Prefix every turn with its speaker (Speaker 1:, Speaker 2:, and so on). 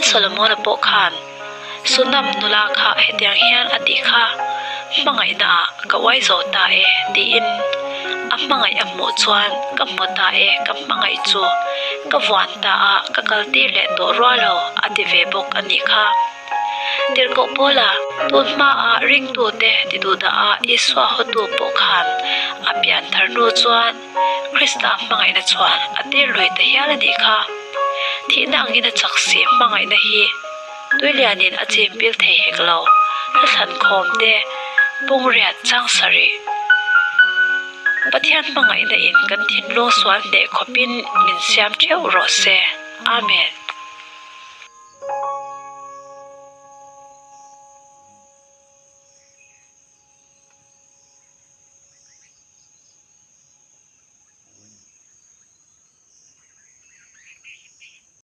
Speaker 1: Solomona pawh khan Sunam nula kha hetiang hian a tih kha, Hmangaihna ah ka uai zo ta e tiin a hmangaih a hmuh chuan ka hmu ta e ka hmangaih chu ka vuan ta a ka kal tir leh tawh rual lo a ti ve bawk a nih kha. Tirhkoh Paula tun hmaah ringtute ti duhdah a Isua hawtu pawh khan a pian thar hnu chuan Krista hmangaihna chuan a tir lui ta hial a nih kha. Thihna angin a chak si hmangaihna hi tuilianin a chim pil thei hek lo. Hla thlankhawm te pungriat chang sarih. Pathian hmangaihna in kan thinlung sual hneh khawpin min siam theuh rawh se. Amen.